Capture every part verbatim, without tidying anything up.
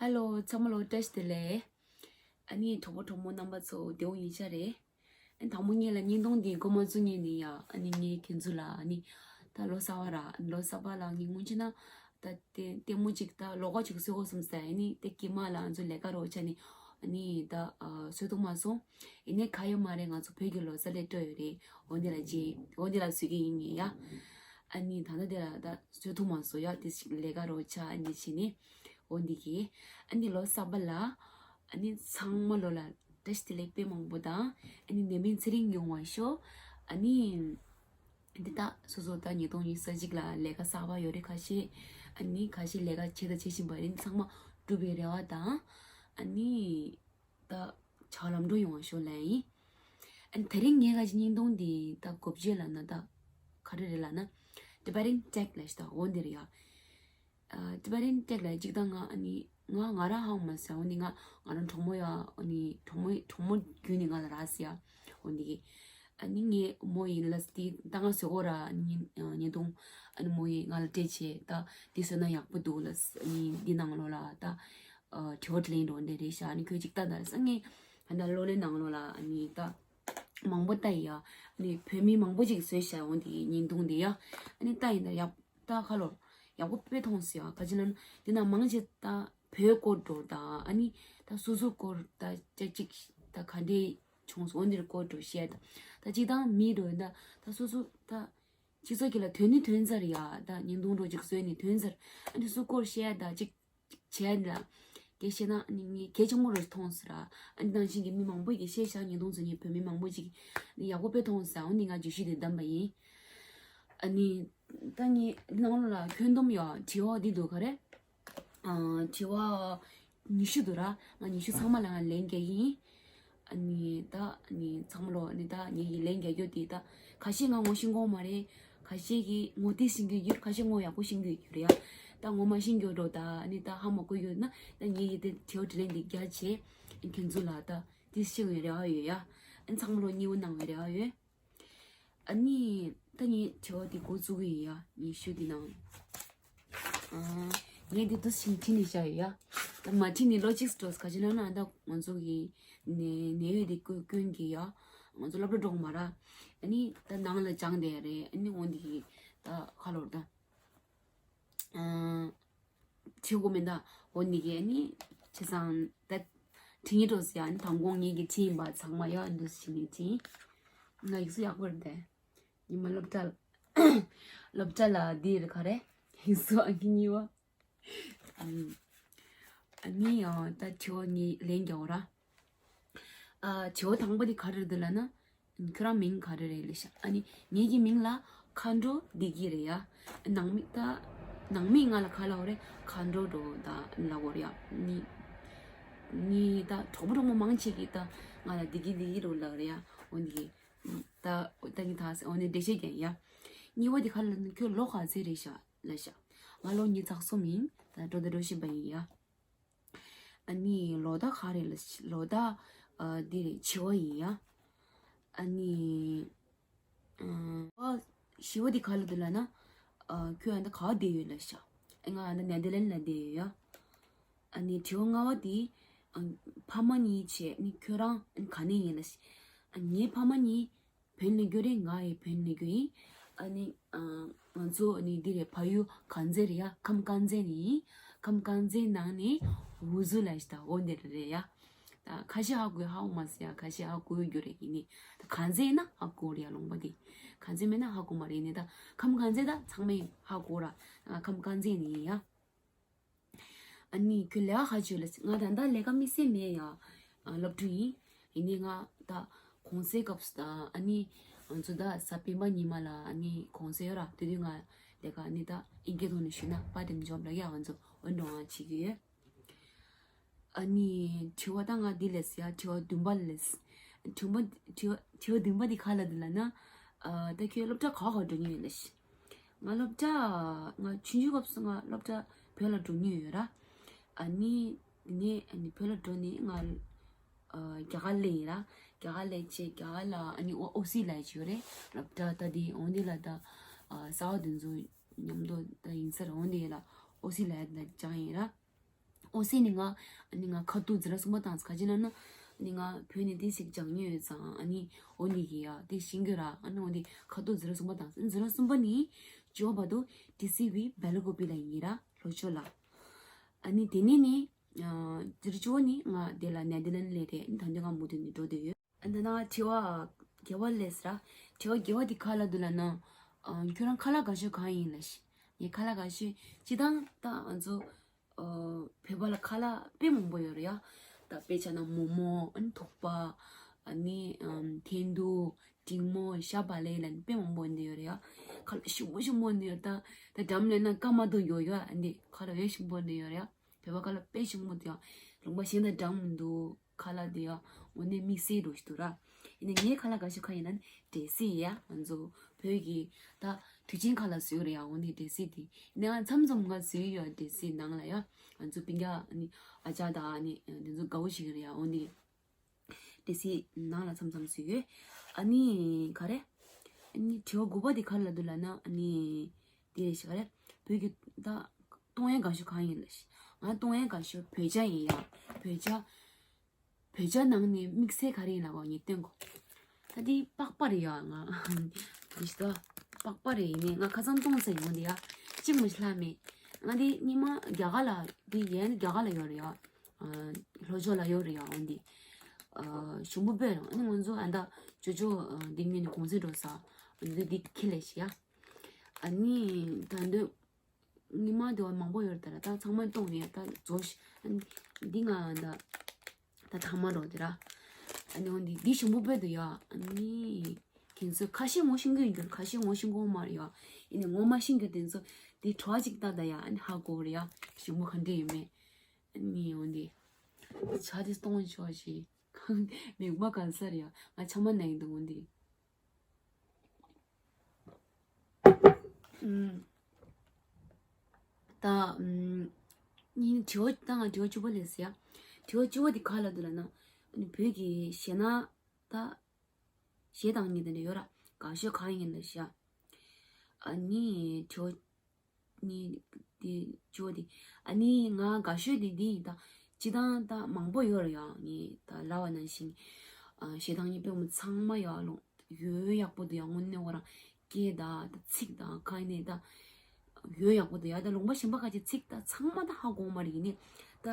ཧེ་ལོ། ཚང་མ་ལོ་བཀྲ་ཤིས་བདེ་ལེགས། ཨ་ནི་གྲོགས་པོ་གྲོགས་མོ་རྣམ་པ་ཚོ་བདེ་པོ་ཡིན་ཤག་རེད། ཨ་ནི་དང་པོ་ངེད་ལ་བརྙན་ཐུང་འདི་མགོ་མ་བཙུགས་ངེད་ནས་ཡ། ཨ་ནི་ངས་ཁྱེད་ཚོ་ལ་ཨ་ནི་ད་ལོ་གསར་པ་ར། ཨ་ནི་ལོ་གསར་པ་ལ་ངས་སྔོན་ཆད་ན་ད་ལྟད་ལྟད་མོ་ཅིག་ད་ལོགས་ཀ་ཅིག་བཟོ་དགོས་བསམ་ཟེར། ཨ་ནི་དེ་གི་མ་ལ་ང་ཚོ་ལས་ཀ་རོགས་ཆ་ནས་ཨ་ནི་ད་བཟོ་ཐུབ་མ་སོང་། ཡིན་ནའི་ག་ཡོད་མ་རེད། ང་ཚོ་བོད་ཀྱི་ལོ་གསར་སླེབས་འགྲོ་ཡོད་རེད། འོ་འདི་ལ་རྗེས་འོ་འདི་ལ་བཟོ་གི་ཡིན་ངས་ཡ། ཨ་ནི་ད་ལྟ་དེ་ལ་ད་བཟོ་ཐུབ་མ་སོང་ཡ། དེ་ཞིག་ལས་ཀ་རོགས་ཆ་ཨ་ནི་བྱས་ནས། འོ་འདི་གི་ཨ་ནི་ལོ་གསར་པ་ལ་ཨ་ནི་ཚང་མ་ལོ་ལ་བཀྲ་ཤིས་བདེ་ལེགས་དཔེ་མང་པོ་དང་། ཨ་ནི་ནད་མེད་ཚེ་རིང་ཡོང་བ་ཤོག་ཨ་ནི་འདི་ད་སོ་སོ་ད་ཉིས་སྟོང་ཉི་ཤུ་རྩ་གཅིག་ལ་ལས་ཀ་གསར་པ་ཡོད་རེད། ཁ་ཤས་ཨ་ནི་ཁ་ཤས་ལས་ཀ་བྱེད་ད་བྱེད་བཞིན་པ་རེད། ཚང་མ་འགྲུབ་པའི་རེ་བ་དང་། ཨ་ནི་ད་ཆ་ལམ་འགྲོ་ཡོང་བ་ཤོག་ལན་ཡིན། ཨ་ནི་དེ་རིང་ངས་ག་ཅི་བརྙན་ཐུང་འདི་ད་གོ་བརྗོད་ལ་ན་ད་ག་རེ་རེད་ལ་ན། Tibetan Tech ལ་ཤི་ད་འོ་འདི་རེད་ཡ། ཨ། Tibetan Tech ལ་གཅིག་ད་ང་ཨ་ནི་ང་ང་རང་ཧ་གོ་མ་སོང་། འོ་ནི་ང་ང་རང་གྲོགས་མོ་ཡ། ཨ་ནི་གྲོགས་མོ་གྲོགས་མོ་བརྒྱུད་ནས་ང་ལ་རག་སི་ཡ། འོ་འདི་གི་ཨ་ནི་ངས་མོ་ཡིན་ལ་སི་ད་ང་བཟོ་གོ་ར། ཨ་ནི་བརྙན་ཐུང་ཨ་ནི་མོ་ཡིས་ང་ལ་སྤྲད་བྱས། ད་འདི་བཟོས་ན་ཡག་པོ་འདུག་ལ་སི། ཨ་ནི་འདི་ནང་ལོགས་ལ་ད་དྲི་བ་དྲིས་ལན་འགྲོ་འདྲ་རེད་ཤག་ཨ་ནི་ཁྱོད་ཅིག་ལྟ་ད་ལ་སི། ངས་ད་ལྟ་གློག་ཀླད་ནང་ལོགས་ལ་ཨ་ནི་ད་མང་པོ་ལྟ་ཡི་ཡ། ཨ་ནི་བོད་མི་མང་པོ་ཅིག་བཟོས་ཤག་འོ་འདི་བརྙན་ཐུང་འདི་ཡ། ཨ་ནི་ལྟ་ཡིན་ད་ཡག་ད་ཁ་ལོ་ཡག་པོ་དཔེ་མཐོང་སི་ཡ། ག་ཅི་ལབ་ན་འདི་ན་མང་ཆེ་ད་བོད་སྐོར་འགྲོ་ད། ཨ་ནི་ད་སོ་སོ་སྐོར་ད་ཅ་ཅིག་ད་ག་འདྲས་བྱུང་སོང་འདིར་སྐོར་འགྲོ་བཤད་ད། ད་ཅིག་དང་མི་འགྲོ་ད། ད་སོ་སོ་ད་སྤྱི་ཚོགས་ཀྱི་ལ་དོན་ནི་དོན་ཚར་ཡ། ད་བརྙན་ཐུང་འགྲོ་ཅིག་བཟོས་ནི་དོན་ཚར། ཨ་ནི་སོ་སྐོར་བཤད་ད་ཅིག་ཅིག་བྱས་ད། གལ་ཤེས་ན་ཨ་ནི་ངས་གལ་ཆེན་པོ་རུ་མཐོང་སི་ར། ཨ་ནི་ནང་བཞིན་གྱི་མི་མང་པོ་ཡིས་བཤད་ཤག་བརྙན་ཐུང་བཟོ་མཁན་བོད་མི་མང་པོ་ཅིག་ནི་ཡག་པོ་དཔེ་མཐོང་སི། འོ་ནི་ང་བརྗོད་གཞི་དེ་བདམས་པ་ཡིན། ཨ་ནི་ད་ངས་ནང་ལ་ཁྱོན་བསྡོམས་ཡ་དྲི་བ་འདི་འདུག་ག་རེ། ཨ། དྲི་བ་ཉི་ཤུ་འདུག་ར། ང་ཉི་ཤུ་ཚང་མ་ལ་ང་ལན་རྒྱག་གི་ཡིན། ཨ་ནི་ད་ཨ་ནི་ཚང་མ་ལོ་ཨ་ནི་ད་ངེད་ཀྱི་ལན་རྒྱག་རྒྱུ་དེ་ད་ཁ་ཤས་ང་ངོ་ཤེས་ཀྱི་ཡོད་མ་རེད། ཁ་ཤས་ཀྱིས་ངོ་ཏོག་ཤེས་ཀྱི་ཡོད། ཁ་ཤས་ངོ་ཡག་པོ་ཤེས་ཀྱི་ཡོད་རེད་ཡ། ད་ངོ་མ་ཤེས་ཀྱི་ཡོད་འགྲོ་ད། ཨ་ནི་ད་ཧ་མ་གོ་ཡོད་ན་ད་ངེད་ཀྱི་དེ་དྲི་བ་དྲིས་ལན་དེ་རྒྱག་བྱས། ཁྱེད་ཚོ་ལ་ད་དེ་ཤེས་ཡོད་རེ་བ་ཡོད་ཡ། ཨ་ནི་ཚང་མ་ལོ་མཉེས་པོ་གནང་བའི་རེ་བ་ཡོད། ཨ་ནི་ད་ངས་དྲི་བ་འདི་འགོ་བཙུགས་ཀྱི་ཡིན་ཡ། ཉི་ཤུ་འདི་ནང་། ཨ། ངས་འདི་འདུག་སེ་བྲིས་ནས་བཞག་ཡོད་ཡ། ད་མ་བྲིས་ནས་ལོ་གཅིག་འགྲོ་ག་ཅི་ན་ན་ད་ང་ཚོ་གི་ནས་ནས་ཡོད་འདི་སྐུ་སྐྱོན་གྱི་ཡ། ང་ཚོ་སློབ་གྲྭ་འགྲོ་གི་མ་ར། ཨ་ནི་ད་ནང་ལ་སྦྱངས་བསྡད་རེད། ཨ་ནི་འོ་འདི་གི་ད་ཁ་ལོར་ད། ཨ། བྲིས་དགོས་མེད་ད། འོ་འདི་གས་ནི་བྱས་ཙང་ད་བྲིས་ངེས་འགྲོ་ཟེར་ཡ། ནི་དང་གོང་ངེད་ཀྱི་བྲིས་ཡིན་པ་ཚང་མ་ཡ་འདུག་སེ་བྱས་ནས་བྲིས། ང་ཡིག་གཟུགས་ཡག་པོ་རེད་དེ། ཉི་མ་སློབ་གྲྭ་ལ་སློབ་གྲྭ་ལ་འདི་རེད་ག་རེ། ཡིག་གཟུགས་ཨང་ཀི་གཉིས་པ། ཨམ། ཨ་ནི་ཡང་ད་དྲི་བ་ངས་ལན་རྒྱག་འོ་ར། ཨ། དྲི་བ་དང་པོ་དེ་ག་རེ་རེད་འདུག་ལབ་ན། ཁྱོད་རང་མིང་ག་རེ་རེད་ལབ་ཤག་ཨ་ནི་ངེད་ཀྱི་མིང་ལ་མཁའ་འགྲོ་བདེ་སྐྱིད་རེད་ཡ། ནང་མི་ད་ནང་མིས་ང་ལ་ག་ལབ་པ་རེད། མཁའ་འགྲོ་འགྲོ་ད་ལབ་པ་རེད་ཡ། ནི་ནི་ད་གྲོགས་པོ་གྲོགས་མོ་མང་ཆེ་གིས་ད་ང་ལ་བདེ་སྐྱིད་བདེ་སྐྱིད་འགྲོ་ལབ་རེད་ཡ། འོ་འདི་གི་ད་ད་ནི་ད་འོ་ནི་འགྲེལ་བཤད་རྒྱག་ཡ། གཉིས་པ་དེ་ག་ལབ་ན་ཁྱོད་ལོ་ག་ཚོད་རེད་ཤག་ལབ་ཤག་ང་ལོ་ཉི་ཤུ་རྩ་གསུམ་ཡིན། ད་འགྲོ་ད་འགྲོ་བཞིན་པ་ཡིན་ཡ། ཨ་ནི་ལོ་ཟླ་ག་རེ་ལབ་ལོ་ཟླ་ཨ་འདི་རེད། བྱི་བ་ཡིན་ཡ། ཨ་ནི་ཨ་བཞི་པ་འདི་ག་ལབ་འདུག་ལབ་ན། ཨ་ཁྱོད་ཨ་ནི་ག་བ་བསྡད་ཡོད་ལབ་ཤག་ཨ་ང་ཨ་ནི་ནེ་དར་ལན་ལ་བསྡད་ཡོད་ཡ། ཨ་ནི་དྲི་བ་ལྔ་པ་འདི་ཨ་ཕ་མ་གཉིས་བྱས་ནི་ཁྱོད་རང་ཨ་ནི་ག་ནས་ཡིན་ལབ་ཤག་ཨ་ངའི་ཕ་མ་གཉིས་བོད་ནས་རྒྱུ་རེད། ང་ཡི་བོད་ནས་རྒྱུ་ཡིན། ཨ་ནི་ཨ་ང་ཚོ་ཨ་ནི་འདི་རེད། ཕ་ཡུལ་དཀར་མཛེས་རེད་ཡ། ཁམས་དཀར་མཛེས་ནས་ཡིན། ཁམས་དཀར་མཛེས་ནང་ནས་ཝུ་ཟུ་ལ་ཞིག་ད་འོ་འདི་རེད་ཡ། ད་ཁ་ཤས་ཧ་གོ་ཧ་གོ་མ་སོང་ཡ། ཁ་ཤས་ཧ་གོ་རྒྱུ་རེད། ཡིན་ནི་ད་དཀར་མཛེས་ན་ཧ་གོ་རེད་ཡ། ལུང་པ་འདི་དཀར་མཛེས་མེད་ན་ཧ་གོ་མ་རེད། ནི་ད་ཁམས་དཀར་མཛེས་ད་ཚང་མས་ཧ་གོ་ར། ཁམས་དཀར་མཛེས་ནས་ཡིན་ཡ། ཨ་ནི་ཁྱོད་ལས་ཀ་ག་ཅི་ཡོད་ལབ། ང་ད་ལྟ་ལས་ཀ་དམིགས་བསལ་མེད་ཡ། ཨ་སློབ་ཕྲུག་ཡིན། ཡིན་ནའི་ང་ད་གུང་སེང་སྐབས་སུ་ད་ཨ་ནི་ང་ཚོ་ད་གཟའ་སྤེན་པ་ཉི་མ་ལ་ཨ་ནི་གུང་སེང་ཡོད་ར། དེ་དུས་ང་ལས་ཀ་ཨ་ནི་ད་ཨིན་སྐད་ཐོག་ནས་ཞུས་ན་པར་ཊེམ་ཇོབ་ལབ་ཡ། ང་ཚོ་འོ་འགྲོ་ང་བྱེད་ཀྱི་ཡོད། ཨ་ནི་དྲི་བ་ད་ང་འདི་ལས་ཡ། དྲི་བ་བདུན་པ་ལས། དྲི་བ་དྲི་བ་དྲི་བ་བདུན་པ་འདི་ག་ལབ་འདུག་ལབ་ན། ཨ་ད་ཁྱོད་སློབ་གྲྭ་ག་ག་འགྲོ་མྱོང་ཡོད་ལབ་ཤག་ང་སློབ་གྲྭ་ང་ཆུང་ཆུང་སྐབས་སུ་ང་སློབ་གྲྭ་བོད་ལ་འགྲོ་མྱོང་ཡོད་ར། ཨ་ནི་དེ་ནས་ཨ་ནི་བོད་ལ་འགྲོ་ནས་ང་ཨ་རྒྱ་གར་སླེབས་ཡིན་ར། རྒྱ་གར་སླེབས་བྱས་རྒྱ་གར་ལ་ཨ་ནི་ཨོ་ཨོ་སི་ལབ་ཡ་ཅིག་ཡོད་རེད། སློབ་གྲྭ་ད་དེ་འོ་འདི་ལ་ད་ཨ་གསར་པ་དེ་ཚོ་མཉམ་དུ་ད་ཡིན་ས་རེད། འོ་འདི་ལ་ཨོ་སི་ལབ་ཡ་ལ་སྦྱངས་ཡིན་ར། ཨོ་སི་ནི་ང་ནི་ང་ཁ་ཐུག་འཛིན་གྲྭ་གསུམ་པ་དང་ཁ་ཅིག་ན་ན་ནི་ང་བོད་ནི་དེ་ཞིག་སྦྱང་ཉོས་ཡོད་ཙང་ཨ་ནི་ཨོ་ནི་གི་ཡ་དེ་ཤིང་གི་ར་ཨ་ནི་ཨོ་དེ་ཁ་ཐུག་འཛིན་གྲྭ་གསུམ་པ་དང་འཛིན་གྲྭ་གསུམ་པ་ནི་ཇོ་བ་དུ་ཏི་སི་བི་སྦེལ་ཀོབ་ལ་ཡིན་ར་ལྷོ་ཕྱོགས་ལ། ཨ་ནི་དེ་ནས་ནི་འཛིན་གྲྭ་བཅུ་པ་ནི་ང་དེ་ལ་ནེ་དར་ལན་ལ་རེད་ད་འདི་ང་མུ་མཐུད་ནི་འགྲོ་བསྡད་ཡོད། ཨ་ད་ན་དྲི་བ་བརྒྱད་པ་ལས་ར། དྲི་བ་བརྒྱད་པ་དེ་ག་ལ་འདུག་ལབ་ན། ཨ་ཁྱོད་རང་ཁ་ལག་དགའ་ཤོས་གང་ཡིན་ལབ་ཤི། ངའི་ཁ་ལག་དགའ་ཤོས་སྤྱིར་བཏང་ད་ང་ཚོ་ཨ་བོད་པ་ལ་ཁ་ལག་དཔེ་མང་པོ་ཡོད་རེད་ཡ། ད་དཔེ་ཆ་ན་མོག་མོག་ཨ་ནི་ཐུག་པ། ཨ་ནི་ཨམ་ཐེན་ཏུ། འབྲིང་མོག་ཤ་བག་ལེབ་ལབ་ནི་དཔེ་མང་པོ་འདི་ཡོད་རེད་ཡ། ཁ་ལག་ཞིམ་པོ་ཞིམ་པོ་འདི་ཡོད་ད། ད་འགྲམ་ལེན་ན་སྐར་མ་དུ་ཡོད་ཡ་ཨ་འདི་ཁ་ལག་ཡོད་ཞིམ་པོ་འདི་ཡོད་རེད་ཡ། བོད་པ་ཁ་ལག་དཔེ་ཞིམ་པོ་འདི་ཡ། ལུང་པ་གཞན་དང་འདྲ་མི་འདུག་ཁ་ལག་དེ་ཡང་དངོས་གནས་དམིགས་བསལ་འདྲ་ཞིག་འདུག་ར། ཡིན་ནའི་ངའི་ཁ་ལག་དགའ་ཤོས་གང་ཡིན་ན་འབྲས་སིལ་ཡ། ང་ཚོ་བོད་ཀྱི་ད་དུས་ཆེན་ཁ་ལག་བཟོས་རེད་ཡ། འོ་ནི་འབྲས་སིལ་དེ་ཡིན་ནའི་ང་མཚམས་མཚམས་ང་བཟོས་ཡོད་འབྲས་སིལ་ནང་ལ་ཡ། ང་ཚོ་སྤུན་ཀྱག་ཨ་ནི་ཨ་ཅག་དང་ཨ་ནི་དེ་ཚོ་དགའ་བོ་ཞིག་རེད་ཡ། འོ་ནི་འབྲས་སིལ་ནང་ལ་མཚམས་མཚམས་བཟོས་ཡོད། ཨ་ནི་ག་རེ། ཨ་ནི་དྲི་བ་དགུ་པ་དེ་ག་རེ་ལབ་འདུག་ལབ་ན་ཨ་ནི་དེ་རེད་ཤག་རེད། བོད་ཀྱི་ད་གཏོང་ཡ་དགའ་ཤོས་གང་ཡིན་ལབ་ཤི། ང་གཏོང་ཡ་དགའ་ཤོས་བོད་ཇ་ཡིན་ཡ། བོད་ཇ། བོད་ཇ་ནང་ནས་དམིགས་བསལ་ག་རེ་ཡིན་ལབ་པ་ངས་སྟོན་གོ། ད་འདི་པགས་པ་རེད་ཡ་ང་། འདི་ཞིག་ད་པགས་པ་རེད་ཡིན་ནའི་ང་ཁ་སང་གཏོང་ས་ཡོང་འདི་ཡ། གཅིག་མ་ཤི་ལྷག་མེད། ང་འདི་སྙིང་མ་རྒྱ་གར་ལ་འདི་ཡན་རྒྱ་གར་ལ་ཡོད་རེད་ཡ། ལྷོ་ཕྱོགས་ལ་ཡོད་རེད་ཡ། འོ་འདི་ཞུམ་བུ་པོས་རང་ཨ་ནི་ང་ཚོ་ཨ་ད་ཅོ་ཅོ་འདི་ངོས་ནས་གུང་སེང་འགྲོ་ས་འདི་འདི་ཁྱི་ལས་ཤི་ཡ། ཨ་ནི་ད་འདོད། ཉི་མ་དེ་བ་མང་པོ་ཡོད་རེད་ད་ར། ད་ཚང་མ་གཏོང་ནས་ད་རྫོགས་ཤི། ཨ་ནི་འདི་ང་ད་ད་ཐ་མ་རོ་དེ་ར། ཨ་ནི་འོ་འདི་འདི་ཞིམ་པོ་བོད་དུ་ཡ། ཨ་ནི་ཁྱེད་ཚོ་ཁ་ཤས་ངོ་ཤེས་ཀྱི་ཡོད་རྒྱུ་ཁ་ཤས་ངོ་ཤེས་ཀྱི་མ་རེད་ཡ། ཡིན་ནའི་ངོ་མ་ཤེས་རྒྱུ་དེ་ཚོ་འདི་བྲོ་བ་ཅིག་ལྟ་ད་ཡ། ཨ་ནི་ཧ་གོ་རེད་ཡ། ཞིམ་པོ་ག་འདྲ་ཡོད་མེད། ཨ་ནི་འོ་འདི་ཆ་དེ་གཏོང་ཆོག་ཞིག་མིག་མ་གང་ས་རེད་ཡ། ང་ཆ་མ་ན་ཡིན་འདུག་འོ་འདི། ད་ཨམ། ཉིན་དྲི་བ་ད་ང་དྲི་བ་བཅུ་པ་ལས་ཟེར་ཡ། དྲི་བ་བཅུ་པ་དེ་ག་ལ་འདུག་ལབ་ན། ཨ་ནི་བོད་ཀྱི་གཞས་སྣ་ད། གཞས་བཏང་མཁན་དེ་འདྲ་ཡོད་ར། དགའ་ཤོས་གང་ཡིན་ལབ་ཤག་ཨ་ནི་དྲི་བ་ནི་དེ་བཅུ་པ་དེ། ཨ་ནི་ང་དགའ་ཤོས་དེ་འདི་ཡིན་ད། སྤྱིར་བཏང་ད་མང་པོ་ཡོད་ར་ཡ། ངས་ད་ལབ་པ་ནང་བཞིན་གཞས་བཏང་མཁན་དཔེ་མོ་ཚང་མ་ཡ་ལོ། ཡོད་ཡག་པོ་འདུག་ཡ། དངོས་གནས་ཁོ་རང་སྐད་དང་ད་ཚིག་དང་གང་ཡིན་ནའི་ད་ཡོད་ཡག་པོ་འདུག་ཡ། ད་ལུང་པ་གཞན་པ་ཁ་ཅིག་ཚིག་ད་ཚང་མ་ད་ཧ་གོ་མ་རེད། ཡིན་ནའི་ད་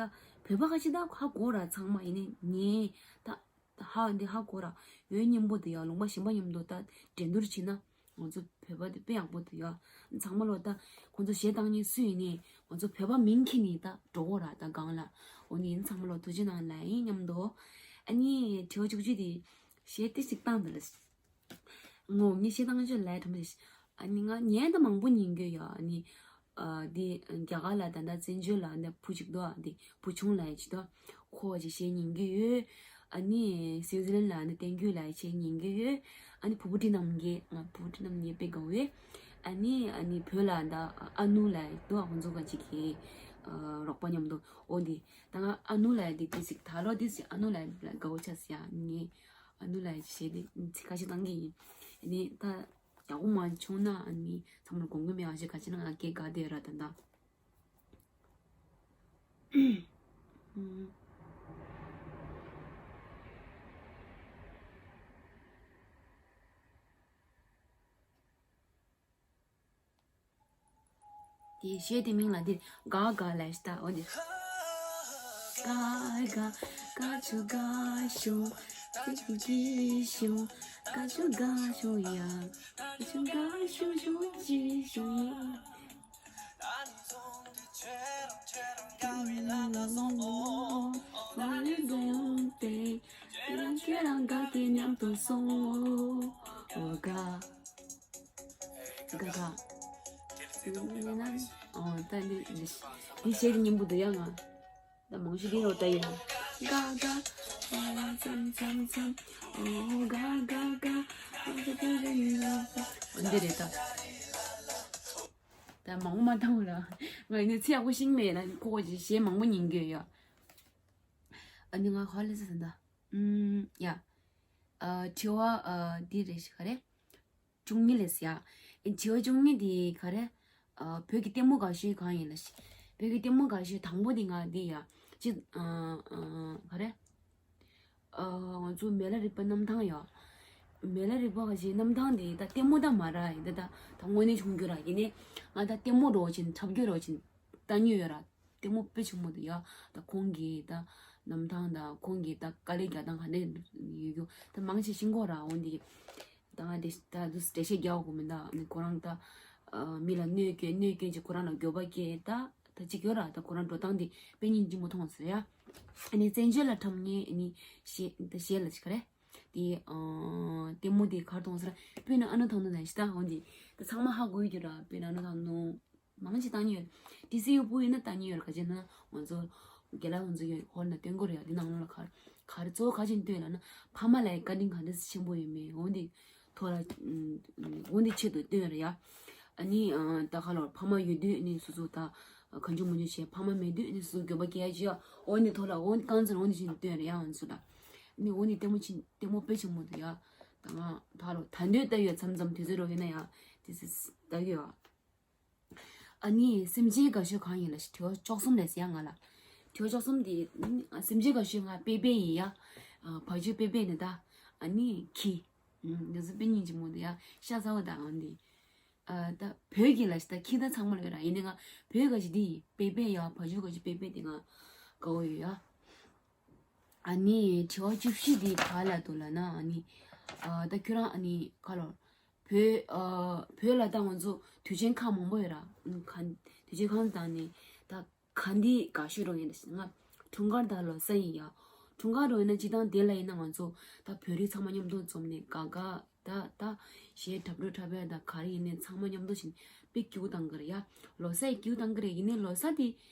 བོད་པ་ཁ་ཅིག་ད་ཧ་གོ་ར་ཚང་མ། ཡིན་ནའི་ངས་ད་ད་ཧ་འདི་ཧ་གོ་ར་ཡོད་སྙན་པོ་འདུག་ཡ། ལུང་པ་གཞན་པ་མཉམ་དུ་ད་འགྲན་བསྡུར་བྱེད་ན་ང་ཚོ་བོད་པ་འདི་དཔེ་ཡག་པོ་འདུག་ཡ། ཚང་མ་ལོ་ད་ཁོང་ཚོ་གཞས་བཏང་མཁན་སུ་ཡིན་ནའི་ང་ཚོ་བོད་པ་མིང་འཁྱེར་ནས་ད་འགྲོ་གོ་ར་ད་སྒང་ལ། འོ་ནི་ཡིན་ཚང་མ་ལོ་ཐུགས་རྗེ་གནང་ལ་ཡིན་མཉམ་དུ། ཨ་ནི་དྲི་བ་བཅུ་གཅིག་དེ་གཞས་ཏི་ཞིག་བཏང་འདུག་ལ། ངོ་ངས་ཤེས་ཐང་ཆོད་ལས་ཁྲོམ་རེ། ཨ་ནི་ང་ཉན་ད་མང་པོ་ཉན་གྱི་ཡོད། ཨ་ནི་ཨ་འདི་རྒྱ་གར་ལ་ད་ལྟ་བཙན་བྱོལ་ལ་འདི་བུ་གཅིག་འདུག་འདི་བུ་ཆུང་ལ་ཡ་ཅིག་འདུག་ཁོ་ཅིག་གཞས་ཉན་གྱི་ཡོད། ཨ་ནི་སུའི་ཛི་ལན་ལ་འདི་བསྟན་རྒྱུན་ལ་ཡ་གཞས་ཉན་གྱི་ཡོད། ཨ་ནི་བུ་བུ་ཁྲིད་རྣམ་རྒྱལ་ང་བུ་བུ་ཁྲིད་རྣམ་རྒྱལ་དཔེ་དགའ་བོ་ཡོད། ཨ་ནི་ཨ་ནི་བོད་ལ་ད་ཨ་ནུ་ལ་ཡ་འདུག་ཁོང་ཚོ་ག་ཅིག་གི་རོགས་པ་མཉམ་དུ་འོ་འདི་ད་ང་ཨ་ནུ་ལ་ཡ་འདི་འདི་ཞིག་ད་ལོ་འདི་ཞིག་ཨ་ནུ་ལ་ཡ་དགའ་བོ་ཆགས་སི་ཡ། ངས་ཨ་ནུ་ལ་ཡ་གཞས་འདི་ཚིག་ཁ་ཤས་བཏང་གི་ཡིན། ཨ་ནི་ད། ཡག་པོ་མ་བྱུང་ན་ཨ་ནི་ཚང་མར་དགོངས་ཀྱི་མེད། ཨ་ཞེ་ག་ཅི་ན་ང་སྐད་དགའ་བསྡད་ར་ད་ད། དེ་གཞས་དེ་མིང་ལ་འདི་ག་ག་ལ་ཤི་ད་འོ་འདི། ག་ག་ག་ཆུ་ག་ཤུ། ཏི་ཆུ་ཅི་ཤུ། ག་ཆུ་ག་ཤུ་ཡ། ག་ཆུ་ག་ཤུ་ཤུ་ཅི་ཤུ་ཡ། ཁྱེད་རང་ཁྱེད་རང་དགའ་སྐྱིད་མཉམ་དུ་སོང་། འོ་ག་ག་ག་ཨོ་ད་འདི་འདི་འདི་གཞས་འདི་སྙན་པོ་འདུག་ཡ། ང་ད་མང་ཤོས་འདི་རོ་ད་ཡིན། ག་ག་ཨ་ཙམ་ཙམ་ཙམ། ཨོ་ག་ག་ག་ཨ་ཙམ་ཙམ་ཙམ། འདི་རེད་ད། ད་མང་པོ་མ་བཏང་ར། ང་ཡིན་ན་ཚིག་ཡག་པོ་ཤེས་མེད་ན་ཁོ་གོ་ཅིག་གཞས་མང་པོ་ཉན་གྱི་ཡོད་ཡ། ཨ་ནི་ང་ཧ་ལས་ཟེར་ད། ཨུམ་ཡ། ཨ་དྲི་བ་ཨ་འདི་རེད་ཤག་ག་རེ། བཅུ་གཉིས་ལས་ཡ། ཨེ་དྲི་བ་བཅུ་གཉིས་དེ་ག་རེ། ཨ་བོད་ཀྱི་ལྟད་མོ་དགའ་ཤོས་གང་ཡིན་ལ་ཤི། བོད་ཀྱི་ལྟད་མོ་དགའ་ཤོས་དང་པོ་དེ་ང་འདི་ཡ། ཅི། ཨ་ཨ་ག་རེ། ཨ་ང་ཚོ་མེ་ལ་རི་པ་གནམ་ཐང་ཡ། མེ་ལ་རི་པ་ག་ཅི་གནམ་ཐང་དེ་ད་ལྟད་མོ་ད་མ་ར་ཡིན་ད་ད་ད་དངོས་གནས་བྱུང་རྒྱུ་ར་ཡིན་ནས། ང་ད་ལྟད་མོ་འགྲོ་བཞིན་འཁྲབ་རྒྱུ་འགྲོ་བཞིན་ལྟ་མྱོང་ཡོད་ར། ལྟད་མོ་དཔེ་ཆེན་མོ་འདུག་ཡ། ད་ཁོང་གིས་ད་གནམ་ཐང་དང་ཁོང་གིས་ད་དཀའ་ལས་རྒྱག་སྟངས་ག་འདྲ་ཡོད་རྒྱུ་ད་མང་ཆེ་ཤེས་གོ་ར། འོན་ཏེ་ད་ང་དེ་ད་དུ་འགྲེལ་བཤད་རྒྱག་དགོས་མིན་ད། ཁོ་རང་ད་མི་ལ་གནོད་སྐྱེལ་གནོད་སྐྱེལ་གྱི་ཁོ་རང་ལ་འགྱོད་པ་སྐྱེ་ད་ད་ཅིག་ཡོད་ར། ད་ཁོ་རང་འགྲོ་སྟངས་དེ་དཔེ་སྙིང་རྗེ་མོ་མཐོང་སོང་ཡ། ཨ་ནི་བཙན་བྱོལ་ལ་འཁྲབ་མཁན་ཨ་ནི་གཞས་ད་གཞས་ལ་ཅིག་ག་རེ། དེ་ལྟད་མོ་དེ་གར་མཐོང་སོང་ར། སྤུན་ནི་ཨ་ནུ་ཐང་ནུ་ན་ཤི་ད་འོན་ཏེ་ད་ཚང་མ་ཧ་གོ་ཡོད་རྒྱུ་ར། སྤུན་ཨ་ནུ་ཐང་ནུ། མང་ཆེ་ལྟ་མྱོང་ཡོད། ཏི་སི་ཡུ་བུ་ཡིན་ན་ལྟ་མྱོང་ཡོད། ག་ཅི་ན་ང་ཚོ་རྒན་ལགས་ང་ཚོ་ཡོད་ཧོལ་ན་སྟོན་གོ་རེད་ཡ། འདི་ནང་ལོགས་ལ་གར་གར་གཙོ་བོ་ག་ཅི་སྟོན་ལབ་ན་ཕ་མ་ལ་བཀའ་དྲིན་ག་འདྲ་ཆེན་པོ་ཡོད་མེད་འོ་འདི་ཐོག་ལ་འོ་འདི་ཆེད་དུ་སྟོན་རེད་ཡ། ཨ་ནི་ད་ག་ལོར་ཕ་མ་ཡོད་དུས་ནི་སོ་སོ་ད་གང་བྱུང་མང་བྱུང་བྱས། ཕ་མ་མེད་དུས་ནི་སོ་སོ་འགྱོད་པ་སྐྱེ་ཡ་ཅི་ཡ། འོ་འདི་ཐོག་ལ་འོ་འདི་རྐང་འཛིན་འོ་འདི་བཞིན་སྟོན་རེད་ཡ། ང་ཚོ་ལ་ནི་འོ་འདི་ལྟད་མོ་ཆེན་ལྟད་མོ་དཔེ་ཆེན་མོ་འདུག་ཡ། ད་ང་ད་ག་ལོར་ད་འདོད་ལྟ་ཡོད། མཚམས་མཚམས་དུས་ཚོད་རོགས་ཡོད་ན་ཡ། དེ་ཚེ་ལྟ་གི་ཡོད། ཨ་ནི་སེམས་ཅན་དགའ་ཤོས་གང་ཡིན་ལབ་ཤིག་དྲི་བ་བཅུ་གསུམ་ལས་ཟེར་ཡ་ང་ལ། དྲི་བ་བཅུ་གསུམ་དེ་སེམས་ཅན་དགའ་ཤོས་ང་པེ་པེ་ཡིན་ཡ། ཨ་བ་ཕྱུགས་པེ་པེ་ནི་ད། ཨ་ནི་ཁྱི། ཨུམ་འདི་ཚོ་དཔེ་སྙིང་རྗེ་མོ་འདུག་ཡ། ཤ་ཚ་བོ་དང་འོན་ཏེ། ཨ་ད་བོད་ཀྱི་ལབ་ཤིག་ད་ཁྱི་ད་ཚང་མ་ལ་ཡོད་ར། ཡིན་ནའི་ང་བོད་ག་ཅི་འདི་ཡིན། པེ་པེ་ཡ། བ་ཕྱུགས་ག་ཅི་པེ་པེ་དེ་ང་དགའ་བོ་ཡོད་ཡ། ཨ་ནི་དྲི་བ་བཅུ་བཞི་འདི་ག་ལ་འདུག་ལབ་ན། ཨ་ནི་ཨ་ད་ཁྱོད་རང་ཨ་ནི་ག་ལོར་བོད་ཨ་བོད་ལ་ད་ང་ཚོ་དུས་ཆེན་ཁག་མང་པོ་ཡོད་ར། ཨ་ནི་ག་དུས་ཆེན་ཁག་དང་ནི་ད་ག་འདི་དགའ་ཤོས་རང་ཡིན་ལབ་ཤིག་ང་འཁྲུངས་སྐར་དང་ལོ་གསར་ཡིན་ཡ། འཁྲུངས་སྐར་རང་ཡིན་ན་སྤྱིར་བཏང་དེ་ལ་ཡིན་ན་ང་ཚོ་ད་བོད་རིགས་ཚང་མ་མཉམ་དུ་འཛོམས་ནས་དགའ་དགའ་ད་ད་གཞས་འཁྲབ་རོལ་འཁྲབ་ཡ་ད་ག་རེ་ཡིན་ནའི་ཚང་མ་མཉམ་དུ་བྱས་ནས་དཔེ་སྐྱིད་པོ་བཏང་གི་རེད་ཡ། ལོ་གསར་ཡི་སྐྱིད་པོ་བཏང་གི་རེད། ཡིན་ནའི་ལོ་གསར་དེ་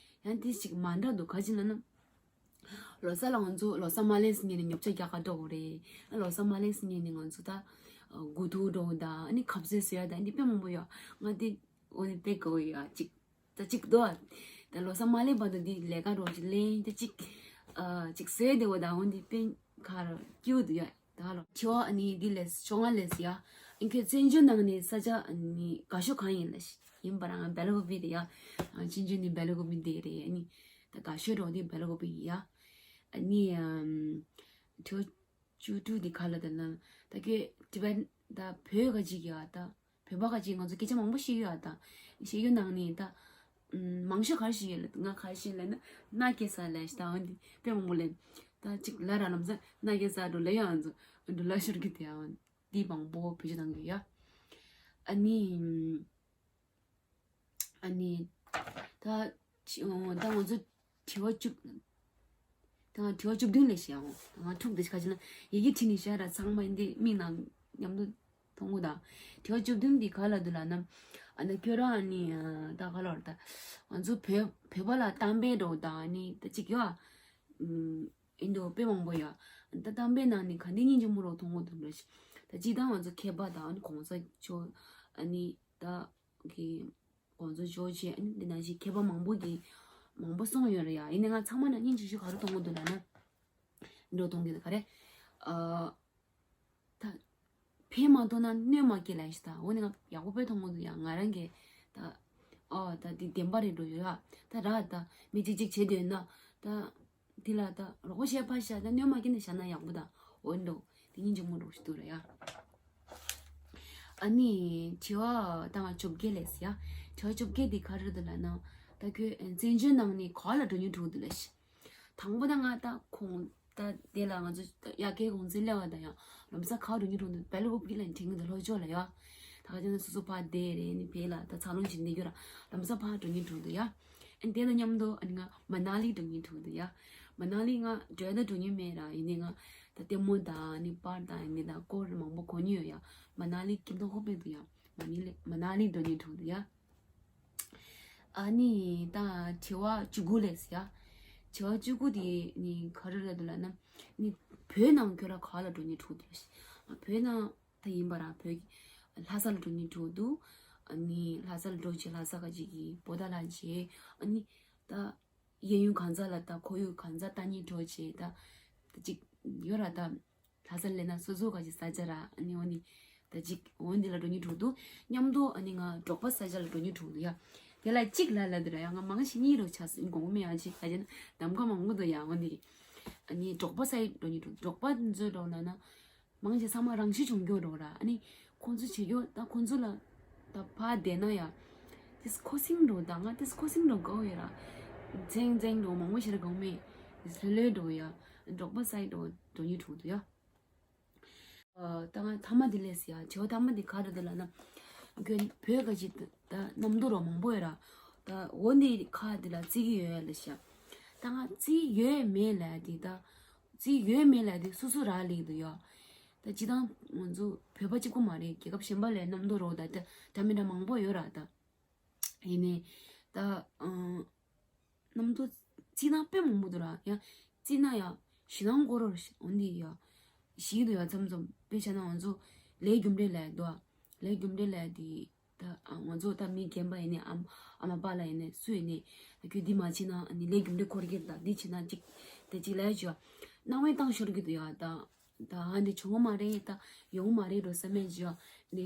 ཡང་དེ་ཅིག་མ་འདྲ་འདུག་ག་ཅི་ལབ་ན། ལོ་གསར་ལ་ང་ཚོ་ལོ་གསར་མ་སླེབས་ཟིན་ནས་ནི་ཉོ་ཆ་རྒྱག་ག་འགྲོ་དགོས་རེད། ལོ་གསར་མ་སླེབས་ཟིན་ནས་ནི་ང་ཚོ་ད་དགུ་ཐུག་འགྲོ་དང་ཨ་ནི་ཁ་ཟས་བཟོ་ཡ་དང་འདི་དཔེ་མང་པོ་ཡོད། ང་དེ་འོ་ནི་དཔེ་དགའ་བོ་ཡོད་ཅིག་ད་ཅིག་དོ། ད་ལོ་གསར་མ་སླེབས་བར་དུ་འདི་ལས་ཀ་འགྲོ་ཅིག་ལེན་ད་ཅིག་ཨ་ཅིག་བཟོས་བསྡད་པ་དང་འོ་འདི་དཔེ་ག་ར་སྐྱིད་པོ་འདུག་ཡ། ད་ལོ་ཆེ་བ་ཨ་ནི་འདི་ལས་བཅོ་ལྔ་ལས་ཡ། ཨིན་ཁེ་བཙན་བྱོལ་ནང་ནས་ས་ཆ་ཨ་ནི་དགའ་ཤོས་གང་ཡིན་ལབ་ཤིག་ཡིན་པ་རང་སྦེལ་ཀོབ་དེ་ཡ། ཨ་ཆུང་ཆུང་ནས་སྦེལ་ཀོབ་དེ་རེད། ཨ་ནི་ད་དགའ་ཤོས་རོགས་དེ་སྦེལ་ཀོབ་ཡིན་ཡ། ཨ་ནི་ཨམ་དྲི་བ་བཅུ་དྲུག་དེ་ག་ལ་ད་ན་ད་ཁྱོད་ཊི་བེཊ་ད་བོད་ག་ཅིག་ཡ་ད། བོད་པ་ག་ཅིག་ང་ཚོ་སྐད་ཆ་མང་པོ་བཤད་ཡོད་ཨ་ད། བཤད་ཡོད་ནང་ནས་ད། ཨམ་མང་ཤོས་ག་རེ་བཤད་ཡོད་ལབ་ང་ག་རེ་བཤད་ལབ་ན་མནའ་སྐྱེལ་ས་ལབ་ཤི་ད་འོན་ཏེ་དཔེ་མང་པོ་ལབ། ད་ཅིག་ལབ་ར་ལམ་སང་མནའ་སྐྱེལ་ས་འགྲོ་ལབ་ཡོད་ཨ་ཚོ་འགྲོ་ལབ་ཤོར་གི་དེ་ཨ་འོན་ཏེ་མང་པོ་བེད་སྤྱོད་གཏང་གི་ཡོད། ཨ་ནི་ཨམ་ཨ་ནི་ད་ཅི་ད་ང་ཚོ་དྲི་བ་བཅུ། ད་ང་དྲི་བ་བཅུ་བདུན་ལས་བཤད་ཡོང་། ད་ང་ཐུག་དེ་ཁ་ཅིག་ན་ཡི་གེ་བྲིས་ནས་བཤད་ར་ཚང་མ་འདི་མིག་ནང་མཉམ་དུ་མཐོང་གོ་ད། དྲི་བ་བཅུ་བདུན་འདི་ག་ལ་འདུག་ལབ་ན། ཨ་ནི་ཁྱོད་རང་ཨ་ནི་ད་ག་ལོར་ད་ང་ཚོ་བོད་བོད་པ་ལ་གཏམ་དཔེ་འདྲ་བོ་ད་ཨ་ནི་ད་ཅིག་ཡོད་ཨ། ཨིན་འདུག་དཔེ་མང་པོ་ཡོད། ད་གཏམ་དཔེ་ནང་ནས་ག་འདི་སྙིང་རྗེ་མོ་རོ་མཐོང་གོ་འདུག་ལ་ཤི། ད་ཅི་ད་ང་ཚོ་མཁས་པ་ད་ཨ་ནི་གོང་ས་མཆོག་ཨ་ནི་ད། གི་དགོངས་རྫོགས་ཅོ་ཅེ་ཨ་ནི་འདི་ནང་བཞིན་མཁས་པ་མང་པོ་གི་མང་པོ་གསུངས་ཡོད་རེད་ཡ། ཡིན་ནའི་ང་ཚང་མ་ནང་སྙིང་རྗེ་ཤོས་ག་རེ་མཐོང་གི་འདུག་ལབ་ན། འགྲོ་གཏོང་གི་འདུག་ག་རེ། ཨ་ད་ཕན་མ་ཐོགས་ན་གནོད་མ་སྐྱེལ་ལབ་ཤི་ད། འོ་ནི་ང་ཡག་པོ་དཔེ་མཐོང་གི་འདུག་ཡ། ང་རང་གི་ད་ཨོ་ད་འདི་བདེན་པ་རེད་འགྲོ་ཡོད་ཡ། ད་ར་ད་མི་གཅིག་གཅིག་བྱེད་འདོད་ན་ད། དེ་ལ་ད་རོགས་པ་བྱས་ཕར་བཞག་ད་གནོད་མ་སྐྱེལ་ནས་བཞག་ན་ཡག་པོ་ད། འོན་ཏོ་དེ་སྙིང་རྗེ་མོ་འདྲ་ཞིག་འདུག་ར་ཡ། ཨ་ནི་དྲི་བ་ད་ང་བཅོ་བརྒྱད་ལས་ཡ། དྲི་བ་བཅོ་བརྒྱད་དེ་ག་རེ་འདུག་ལབ་ན། ད་ཁྱོད་བཙན་བྱོལ་ནང་ནས་ག་ལ་འགྲོ་སྙིང་བྲོ་འདུག་ལབ་ཤི། དང་པོ་ད་ང་ད་ཁོང་ད་དེ་ལ་ང་ཚོ་ད་དབྱར་ཁའི་གུང་སེང་སླེབས་པ་ད་ཡང་ལམ་སང་ག་འགྲོ་སྙིང་བྲོ་འདུག་སྦེལ་ཀོབ་ཀྱི་ལ་དྲན་གི་འདུག་ལྷོ་ཕྱོགས་ལ་ཡ། ད་ག་ཅི་ན་སོ་སོ་ཕར་བསྡད་རེད་ནི་བས་ལ་ད་འཚར་ལོངས་བྱེད་འདི་རྒྱུ་ར་ལམ་སང་ཕར་འགྲོ་སྙིང་བྲོ་འདུག་ཡ། ཨ་ནི་དེ་དང་མཉམ་དུ་ཨ་ནི་ང་མ་ན་ལི་འགྲོ་སྙིང་བྲོ་འདུག་ཡ། མ་ན་ལི་ང་འགྲོ་ཡ་ད་འགྲོ་སྙིང་མེད་ར། ཡིན་ནའི་ང་ད་ལྟད་མོ་དང་ཨ་ནི་པར་དང་ཨ་ནི་དང་སྐོར་མང་པོ་གོ་མྱོང་ཡོད་ཡ། མ་ན་ལི་སྐྱིད་མདོག་ཁོག་པའི་འདུག་ཡ། མ་ནི་ལི་མ་ན་ལི་འགྲོ་སྙིང་བྲོ་འདུག་ཡ། ཨ་ནི་ད་དྲི་བ་བཅུ་དགུ་ལས་ཡ། དྲི་བ་བཅུ་དགུ་དེ་ནི་ག་རེ་རེད་འདུག་ལབ་ན། ནི་བོད་ནང་ཁྱོད་ར་ག་ལ་འགྲོ་སྙིང་བྲོ་འདུག་ལབ་ཤི། བོད་ནང་ད་ཡིན་པ་ར་བོད་ཀྱི་ལྷ་ས་ལ་འགྲོ་སྙིང་བྲོ་འདུག་ཨ་ནི་ལྷ་ས་ལ་འགྲོ་བྱས་ལྷ་ས་ག་ཅིག་གི་པོ་ཏཱ་ལ་བྱས་ཨ་ནི་ད་གཡས་གཡོན་གང་ཟག་ལ་ད་ཁོར་ཡུག་གང་ཟག་ལྟ་སྙིང་བྲོ་བྱས་ད་ད་ཅིག་ཡོད་ར་ད། ལྷ་ས་ལ་ན་སོ་སོ་ག་ཅིག་ས་ཆ་ར་ཨ་ནི་འོ་ནི་ད་ཅིག་འོ་འདི་ལ་འགྲོ་སྙིང་བྲོ་འདུག་མཉམ་དུ་ཨ་ནི་ང་འབྲོག་པ་ས་ཆ་ལ་འགྲོ་སྙིང་བྲོ་འདུག་ཡ། ད་ དེ་ལ་གཅིག་ལ་ལ་དེ་ར་ཡང་ང་མང་ཞིག་གཉིས་རོ་ཆ་སྲིད་དགོངས་མི་ཡང་གཅིག་ག་ཅན་གདམ་ཁ་མང་པོ་འདུག་ཡང་འོན་ཏེ། ཨ་ནི་འབྲོག་པ་སའི་འགྲོ་ཉི་འགྲོ་འབྲོག་པ་འཛོལ་འགྲོ་ལ་ན། མང་ཆེ་ཚང་མ་རང་ཤི་བྱུང་རྒྱུ་འགྲོ་ར། ཨ་ནི་ཁོང་ཚོ་བྱེད་རྒྱུ་ད་ཁོང་ཚོ་ལ་ད་ཕ་བསྡད་ན་ཡ། དེས་ཁོ་སིང་འགྲོ་ད་ང་དེས་ཁོ་སིང་འགྲོ་དགའ་བོ་ཡོད་ར། འཛེང་འཛེང་འགྲོ་མང་པོ་ཞིག་ར་གང་མེད། དེས་ལྷོད་ལྷོད་འགྲོ་ཡ། འབྲོག་པ་སའི་འགྲོ་འགྲོ་ཉི་གྲོང་དུ་ཡ། ཨ་ད་ང་ཐ་མ་དེ་ལས་ཡ་བྱེ་བ་ཐ་མ་དེ་ག་རེ་འདུག་ལ་ན། ཁྱོད་བོད་ག་ཅིག་ད་གནམ་རྡོ་རོ་མང་པོ་ཡོད་ར། ད་འོ་འདི་ཁ་དེ་ལ་བརྩི་གི་ཡོད་ལ་ཤ། ད་ང་བརྩི་ཡོད་མེད་ལ་དེ་ད། བརྩི་ཡོད་མེད་ལ་དེ་སོ་སོ་རག་ལས་འདུག་ཡ། ད་སྤྱི་བཏང་ང་ཚོ་བོད་པ་གཅིག་པུ་མ་རེད། རྒྱལ་ཁབ་གཞན་པ་ལས་གནམ་རྡོ་རོ་ད་ད་འདྲ་མི་འདྲ་མང་པོ་ཡོད་ར་ད། ཡིན་ནའི་ད་ཨང་། གནམ་རྡོ་བརྩིས་ན་དཔེ་མང་པོ་འདུག་ར་ཡ། བརྩིས་ན་ཡ་ཞེད་སྣང་སྐོར་རོ་འོན་ཏེ་ཡ། ཞིག་འདུག་ཡ་མཚམས་མཚམས་དཔེ་ཆ་ན་ང་ཚོ་ལས་རྒྱུ་འབྲས་ལ་འདུག་ལས་རྒྱུ་འབྲས་ལ་དེ་ད་ང་ཚོ་ད་མི་རྒན་པ་ཡིན་ནའི་ཨམ་ཨ་མ་པ་ལ་ཡིན་ནའི་སུ་ཡིན་ནའི་ཁྱོད་འདི་མ་བྱེད་ན་ནི་ལས་རྒྱུ་འབྲས་འཁོར་གྱི་ད་འདི་བྱེད་ན་ཅིག་དེ་ཅིག་ལས་ཅིག་སྣང་བས་བཏང་ཤོར་གྱི་འདུག་ཡ། ད་ད་ཨ་འདི་བྱུང་བ་མ་རེད། ད་ཡོང་བ་མ་རེད་འགྲོ་བསམ་མེད་ཅིག་ཡ་ནི་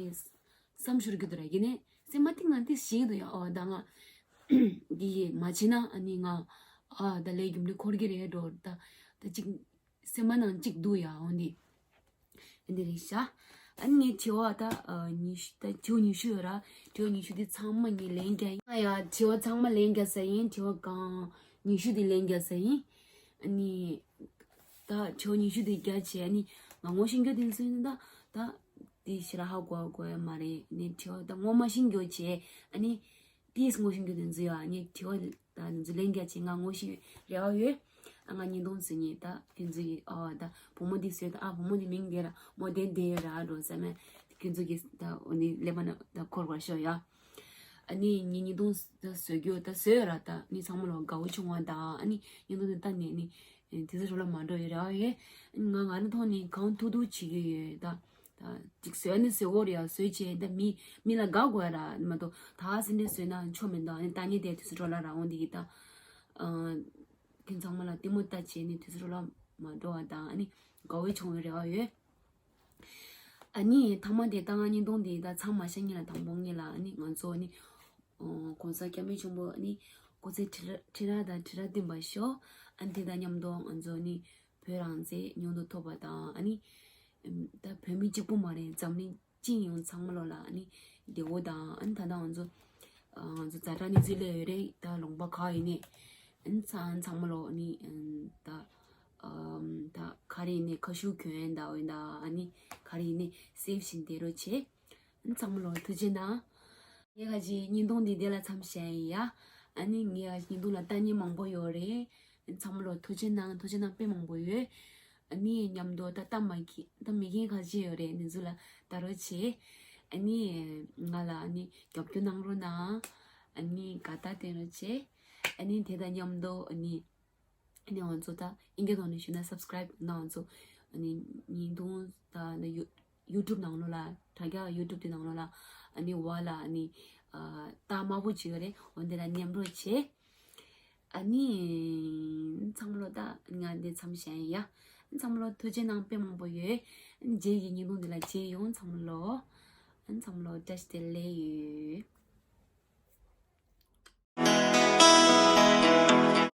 བསམ་ཤོར་གྱི་འདུག་ར། ཡིན་ནའི་སེམས་མ་ཏིག་ང་ཏིག་ཞིག་འདུག་ཡ། ཨོ་ད་ང་འདི་ཡིས་མ་བྱེད་ན་ཨ་ནི་ང་ཨ་ད་ལས་རྒྱུ་འབྲས་འཁོར་གྱི་རེད་འགྲོ་ད་ད་ཅིག་སེམས་མ་ནང་གཅིག་འདུག་ཡ། འོ་འདི་འདི་རེད་ཤག་ཨ་ནི་ངའི་དྲི་བ་ད་ཨ་ཉི་ཤུ་ད་དྲི་བ་ཉི་ཤུ་ཡོད་ར། དྲི་བ་ཉི་ཤུ་དེ་ཚང་མ་ངས་ལན་རྒྱག་ཡིན། ང་ཡ་དྲི་བ་ཚང་མ་ལན་རྒྱག་ས་ཡིན། དྲི་བ་གང་ཉི་ཤུ་དེ་ལན་རྒྱག་ས་ཡིན། ཨ་ནི་ད་དྲི་བ་ཉི་ཤུ་དེ་རྒྱག་བྱས་ཨ་ནི་ང་ངོ་ཤེས་རྒྱུ་དེ་ཚོ་ཡིན་ད་ད་དེ་ཞེ་དྲག་ཧ་གོ་གོ་ཡ་མ་རེད། ཨ་ནི་དྲི་བ་ད་ངོ་མ་ཤེས་རྒྱུ་བྱས་ཨ་ནི། དེས་ངོ་ཤེས་རྒྱུ་དེ་ཚོ་ཡ་ངས་དྲི་བ་དང་དེ་ཚོ་ལན་རྒྱག་ཆེད་ང་ངོ་ཤེས་རེ་བ་ཡོད། ཨ་ང་ཉིན་དུང་ཟེར་ཉེ་ད་དེ་ཚོ་གི་ཨ་ད་བུ་མོ་འདི་བཟོས་ད་ཨ་བུ་མོ་འདི་མིང་འདི་ར་མོ་དེ་འདི་ཡོད་ར་འགྲོ་ཟེར་མེད་དེ་ཚོ་གི་ད་འོ་ནི་ཀླད་པ་ན་ད་འཁོར་བར་ཤོག་ཡ། ཨ་ནི་ངས་ཉིན་དུང་ད་བཟོས་རྒྱུ་ད་བཟོས་ཡོད་ར། ད་ནི་ཚང་མ་ལོ་དགའ་བོ་བྱུང་བ་ད་ཨ་ནི་ཉིན་དུང་དེ་ད་ནས་ནི་དེ་ཚོ་རོ་ལ་མ་འགྲོ་ཡོད་ར་ཡོད། ང་ང་རང་ཐོག་ནས་གང་ཐུབ་ཐུབ་བྱེད་ཀྱི་ཡོད་ད། ད་ཅིག་བཟོས་ནི་བཟོས་འོ་རེད་ཡ། བཟོས་བྱས་ད་མི་མི་ལ་དགའ་དགོས་ཡ་ར་མ་གཏོགས་ད་ཧ་སེ་འདྲ་བཟོས་ན་ཆོ་མི་འདུག་ཨ་ནི་ད་ནི་དེ་དུས་སུ་འགྲོ་ལ་ར་འོང་དེ་གི་ད་ཨ་དེ་ཚང་མ་ལ་ལྟད་མོ་ལྟ་བྱས་ནི་དུས་སུ་འགྲོ་ལ་མ་འགྲོ་བ་དང་ཨ་ནི་དགའ་བོའི་ཆུང་བའི་རེ་བ་ཡོད། ཨ་ནི་ཐ་མ་དེ་ད་ང་ཉིན་དུང་དེ་ད་ཚང་མ་ཤ་ཉིན་ལ་དང་པོ་ངེད་ལ་ཨ་ནི་ང་ཚོ་ཨ་ནི་ཨོ་གོང་ས་སྐྱབས་མགོན་ཆེན་པོ་ཨ་ནི་སྐུ་ཚེ་ཁྲི་ར་ཁྲི་ར་དང་ཁྲི་ར་བརྟན་པ་ཤོག་ཨ་ནི་དེ་དང་མཉམ་དུ་ང་ཚོ་ཨ་ནི་བོད་རང་བཙན་མྱུར་དུ་ཐོབ་པ་དང་ཨ་ནི་ཨམ་ད་བོད་མི་གཅིག་པུ་མ་རེད། འཛམ་གླིང་སྤྱི་ཡོངས་ཚང་མ་ལོ་ལ་ཨ་ནི་བདེ་བོ་དང་ཨ་ནི་ད་ལྟ་ང་ཚོ་ཨ་ང་ཚོ་ཛ་དྲག་གནས་ཚུལ་སླེབས་ཡོད་རེད། ད་ལུང་པ་ག་ཡིན་ནས་ཨ་ནི་ཚང་ཚང་མ་ལོ་ཨ་ནི་ཨམ་ད་ཨམ་ད་ག་རེ་ཡིན་ནས་ཁ་ཤུགས་གྱོན་ད་འོན་ད་ཨ་ནི་ག་རེ་ཡིན་ནས་སེབ་བཞིན་བསྡད་རོགས་བྱེད། ཚང་མ་ལོ་ཐུགས་རྗེ་གནང་། ངས་ཁ་ཅིག་བརྙན་ཐུང་འདི་འདི་ལ་མཚམས་བཞག་ཡིན་ཡ། ཨ་ནི་ངས་ཁ་ཅིག་བརྙན་ཐུང་ལ་ལྟ་མཁན་མང་པོ་ཡོད་རེད། ཚང་མ་ལོ་ཐུགས་རྗེ་གནང་། ཐུགས་རྗེ་གནང་དཔེ་མང་པོ་ཡོད། ཨ་ནི་མཉམ་དུ་ད་ལྟ་མ་ཁྱི་ད་མི་རྒན་ཁ་ཅིག་ཡོད་རེད། འདི་ཚོ་ལ་ལྟ་རོགས་བྱེད། ཨ་ནི་ང་ལ་ཨ་ནི་རྒྱབ་སྐྱོར་གནང་རོགས་གནང་། ཨ་ནི་དགའ་རྟགས་བསྟན་རོགས་བྱེད། ཨ་ནི་དེ་དང་མཉམ་དུ་ཨ་ནི། ཨ་ནི་ང་ཚོ་ད་ཨིན་སྐད་ཐོག་ནས་ཞུས་ན་སབ་སི་ཀ་རའིབ་གནང་ང་ཚོ་ཨ་ནི་ཉིན་ཐུང་ད་ནི་ཡུ་ཡུ་ཊུབ་ནང་ལོགས་ལ་དྲ་རྒྱ་ཡུ་ཊུབ་དེ་ནང་ལོགས་ལ་ཨ་ནི་བ་ལ་ཨ་ནི་ཨ་རྟགས་དམར་པོ་ཅིག་ཡོད་རེད། འོ་འདི་ལ་མཉམ་རོགས་བྱེད། ཨ་ནི་ཚང་མ་ལོ་ད་ང་འདི་མཚམས་བཞག་ཡིན་ཡ། ཚང་མ་ལོ་ཐུགས་རྗེ་གནང་དཔེ་མང་པོ་ཡོད། རྗེས་ཀྱི་ཉིན་ཐུང་འདི་ལ་མཇལ་ཡོང་། ཚང་མ་ལོ་ཚང་མ་ལོ་བཀྲ་ཤིས་བདེ་ལེགས་ཡོད།